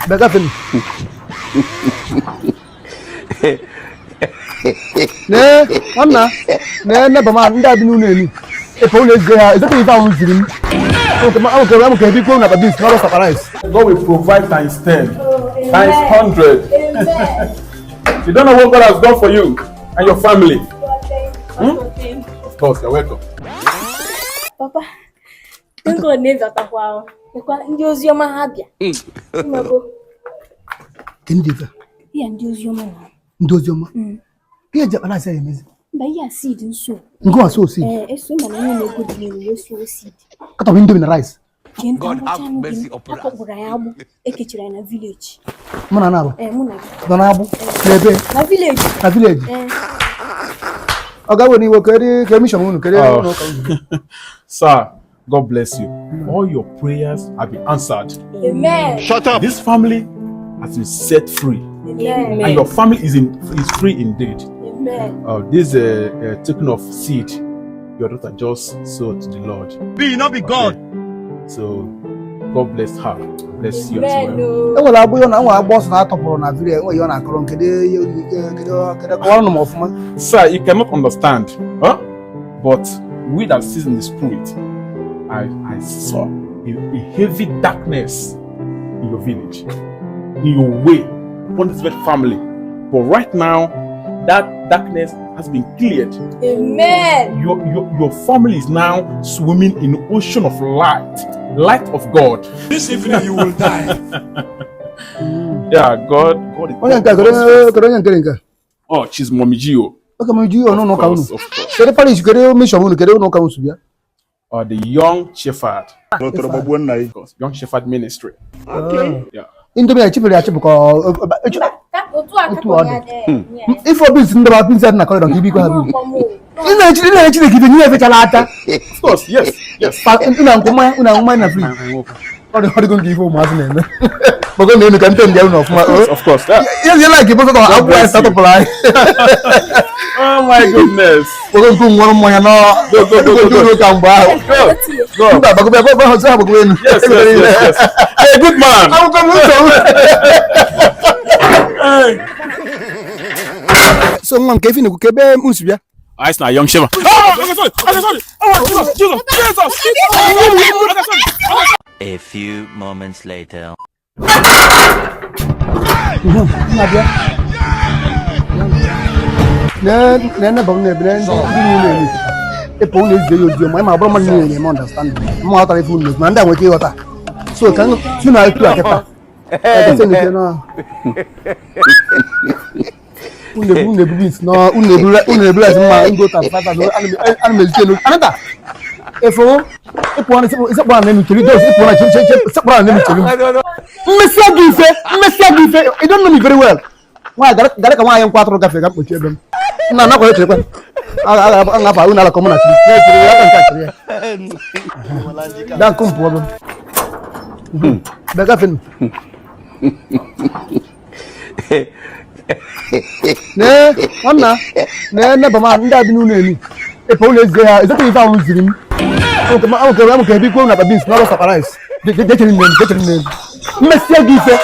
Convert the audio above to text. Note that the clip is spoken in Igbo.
Bịa gafee. Nee, nwanna, nee neighbour m ndị a bi n'ụlọ elu. Efe ụlọ ezige ha, ezekwa ife ahụ ziri m. Amụke amụke ebe ikwu na beans n'ọrụ sapa rice. God will provide times 10, times 100. You don't know what God has done for you and your family. Hmm? Of course, you're welcome. Papa, thank God na ịbatakwa ahụ. Lekwa ndị ozi ọma ha bịa. Ịmago, Kedu ndị ife? Ihe ndị ozi ọma na. Ndị ozi ọma. Ihe eji akpa rice ya emezi. Mba, ihe a seed nso. Nke nwa so seed. Ee, eso mana ihe na-ego dị n'elu wee suo seed. Katọ bụ Indomie na rice. Jee nta God ngwụcha have anụ mercy gị upon us. akọkpụrụ anyị agbụ ekechiri anyị na village. Mụ na na-abụ. Ee, mụ na gị. Nọ na-agbụ. N'ebe Na village. Na village. Ee. Ọ ga-ewe n'iwe kedu ke mission unu kedu Oh. ụlọ ụka unu. Sir, God bless you. All your prayers have been answered. Amen. Shut up. This family has been set free, Amen. and your family is free indeed. Amen. This token of seed your daughter just sowed to the Lord. Be not be God. So God bless her. Bless you as Amen. well. O. E nwere agbụ ya na nwe agbụ ọsọ na-atọpụrụ na village enwe ihe ọ na-akọrọ kedu ihe kedu kedu kọwara m ọfụma. Sir, you cannot understand, huh? But we that sees in the spirit, I saw a heavy darkness in your village, in your way, upon this very family. But right now, that darkness has been cleared. Amen. Your family is now swimming in an ocean of light, light of God. This evening you will die. Yeah, God is. Onye nke a, kedu kedu onye nke nke? Oh, she's Mommy Gio. Oke m ji ọnụ ụlọ ụka unu. Of course, of course. Kedu parish kedu mission unu kedu ụlọ ụka unu si bịa? The Young Shepherd. Gbagbuo nna ya. Of course, Young Shepherd Ministry. Yeah. Indomie achịpụrụ ya achịpụ ka Otu a Otu ọ ka dị. ya dị. Ife obi si ndị ba beans dị na corridor nke ibikwa ha bi. Ị na-echi ị na-echi Chineke ife nye efechala ata. Of course, yes. Unu aṅụ mmanya unu aṅụ mmanya na fridge. Ọ dịgo nke ife ụmụazị na-eme. Gbago na elu ka nte ndị unu ọfụma. Of course. Yeah. Ihe like bụ sọtọ akwụkwọ anyị satọpụrụ anyị. Oh my goodness. Gbago nke nwụrụ mmanya nọ. Go, go, go, go, go. Ụka mgbe ahụ. Go, go. Mba gbago bịa gbago ọzọ agbago elu. Yes. Hey, good man. Akwụkwọ m nsogbu. So nwa m ka efi na-ekwu ka ebe m si bịa. I na Young Shepherd. Oh, okay, sorry. Okay, sorry. Oh, Jesus, Jesus, Jesus. Okay, sorry. A few moments later. Na-abịa. Nee neighbour m na-ebi ndị n'ụlọ elu. Ịpụ ụlọ ezie ya ozi ọma, ịma bụrụ mmadụ niile na-eme understand. Mma ghọtara ife unu na-ekwu, ma ndị a nwere ike ịghọta. So ka m na etu a kịta. Ekete nke na unu ebu beans na unu ebu rice mma ngo ta fata ana m ezite elu. Anata. Efo ịpụ na ịsekpụ na n'elu chere dos ịpụ na chere chere sekpụ na n'elu chere. Mmesịa gị ife, mmesịa gị ife, you don't know me very well. Nwaanyị gara ka nwaanyị nkwa atụrụ gafere ka mkpochi ebe m. Nna anakwa echerekwa. A ga-afa unu alakọ mụ na chiri. Ya chere ya aka nke a chere ya. Da nkụ mpụ ebe m. Bịa gafee. Nee, nwanna, nee neighbour m ndị a bi n'ụlọ elu. Ịpụ ụlọ ezie ha, ezekwa ife ahụ ziri m. Amụke amụke ebe ikwu na akpa beans n'ọrụ sapa rice. Jee chere nne m, jee chere nne m. Mmesịa gị ife.